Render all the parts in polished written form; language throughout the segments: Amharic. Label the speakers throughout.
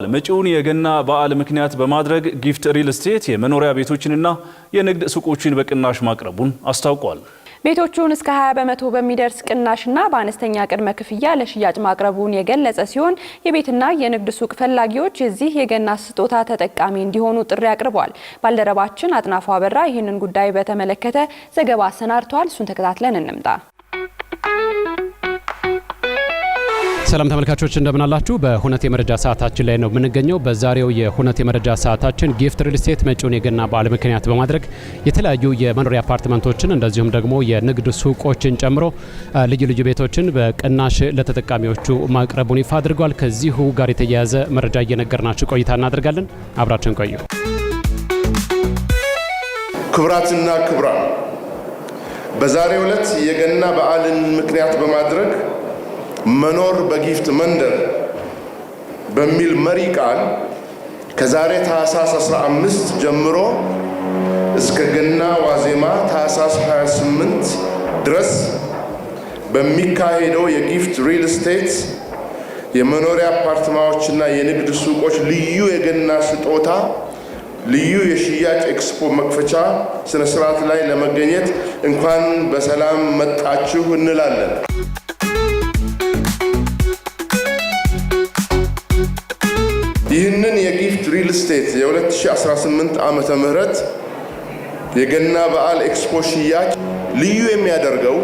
Speaker 1: መጪውን የገና በዓል ምክንያት በማድረግ ጊፍት ሪል ስቴት የመኖሪያ ቤቶችንና የንግድ ሱቆችን በቅናሽ ማቅረቡን አስታውቋል።
Speaker 2: ቤቶቹን እስከ 20% በሚደርስ ቅናሽና በአነስተኛ ቅድመ ክፍያ ለሽያጭ ማቅረቡን የገለጸ ሲሆን፣ የቤትና የንግድ ሱቅ ፈላጊዎች የዚህ የገና ስጦታ ተጠቃሚ እንዲሆኑ ጥሪ አቅርቧል። ባልደረባችን አጥናፉ አበራ ይህንን ጉዳይ በተመለከተ ዘገባ አሰናድቷል። እሱን ተከታትለን እንምጣ።
Speaker 3: ሰላም ተመልካቾች፣ እንደምናላችሁ። በሁነት የመረጃ ሰዓታችን ላይ ነው የምንገኘው። በዛሬው የሁነት የመረጃ ሰዓታችን ጊፍት ሪል ስቴት መጪውን የገና በዓል ምክንያት በማድረግ የተለያዩ የመኖሪያ አፓርትመንቶችን እንደዚሁም ደግሞ የንግድ ሱቆችን ጨምሮ ልዩ ልዩ ቤቶችን በቅናሽ ለተጠቃሚዎቹ ማቅረቡን ይፋ አድርጓል። ከዚሁ ጋር የተያያዘ መረጃ እየነገርናችሁ ቆይታ እናደርጋለን። አብራችን ቆዩ።
Speaker 4: ክቡራትና ክቡራን፣ በዛሬው ዕለት የገና በዓልን ምክንያት በማድረግ "መኖር በጊፍት መንደር" በሚል መሪ ቃል ከዛሬ ታህሳስ 15 ጀምሮ እስከ ገና ዋዜማ ታህሳስ 28 ድረስ በሚካሄደው የጊፍት ሪል ስቴት የመኖሪያ አፓርትማዎችና የንግድ ሱቆች ልዩ የገና ስጦታ ልዩ የሽያጭ ኤክስፖ መክፈቻ ስነ ስርዓት ላይ ለመገኘት እንኳን በሰላም መጣችሁ እንላለን። ይህንን የጊፍት ሪል ስቴት የ2018 ዓመተ ምህረት የገና በዓል ኤክስፖ ሽያጭ ልዩ የሚያደርገው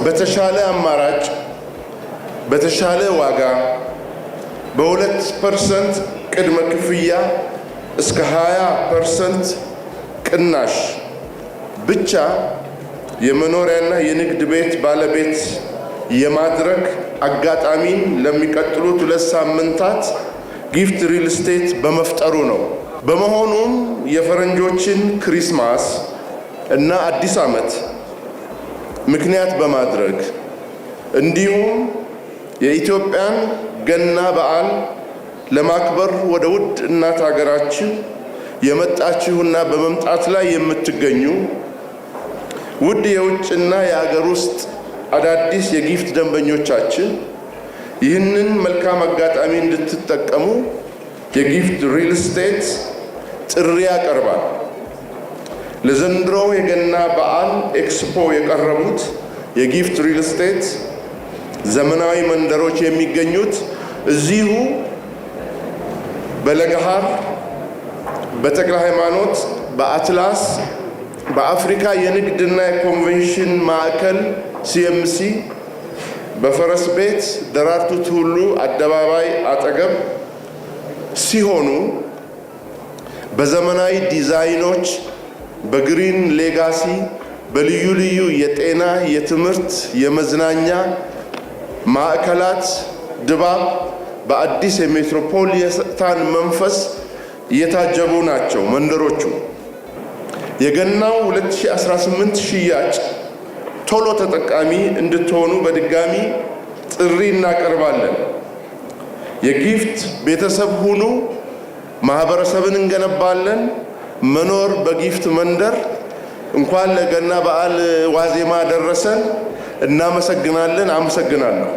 Speaker 4: በተሻለ አማራጭ፣ በተሻለ ዋጋ፣ በ2% ቅድመ ክፍያ እስከ 20% ቅናሽ ብቻ የመኖሪያና የንግድ ቤት ባለቤት የማድረግ አጋጣሚን ለሚቀጥሉት 2 ሳምንታት ጊፍት ሪል ስቴት በመፍጠሩ ነው። በመሆኑም የፈረንጆችን Christmas እና አዲስ ዓመት ምክንያት በማድረግ እንዲሁም የኢትዮጵያን ገና በዓል ለማክበር ወደ ውድ እናት ሀገራችሁ የመጣችሁና በመምጣት ላይ የምትገኙ ውድ የውጭና የአገር ውስጥ አዳዲስ የጊፍት ደንበኞቻችን ይህንን መልካም አጋጣሚ እንድትጠቀሙ የጊፍት ሪል ስቴት ጥሪ ያቀርባል። ለዘንድሮው የገና በዓል ኤክስፖ የቀረቡት የጊፍት ሪል ስቴት ዘመናዊ መንደሮች የሚገኙት እዚሁ በለገሃር፣ በተክለ ሃይማኖት፣ በአትላስ፣ በአፍሪካ የንግድና የኮንቬንሽን ማዕከል ሲኤምሲ፣ በፈረስ ቤት ደራርቱ ቱሉ አደባባይ አጠገብ ሲሆኑ፣ በዘመናዊ ዲዛይኖች፣ በ green legacy፣ በልዩ ልዩ የጤና፣ የትምህርት፣ የመዝናኛ ማዕከላት ድባብ በአዲስ የሜትሮፖሊታን መንፈስ እየታጀቡ ናቸው መንደሮቹ። የገናው 2018 ሽያጭ ቶሎ ተጠቃሚ እንድትሆኑ በድጋሚ ጥሪ እናቀርባለን። የጊፍት ቤተሰብ ሁኑ። ማህበረሰብን እንገነባለን። መኖር በጊፍት መንደር። እንኳን ለገና በዓል ዋዜማ ደረሰን። እናመሰግናለን። አመሰግናለሁ።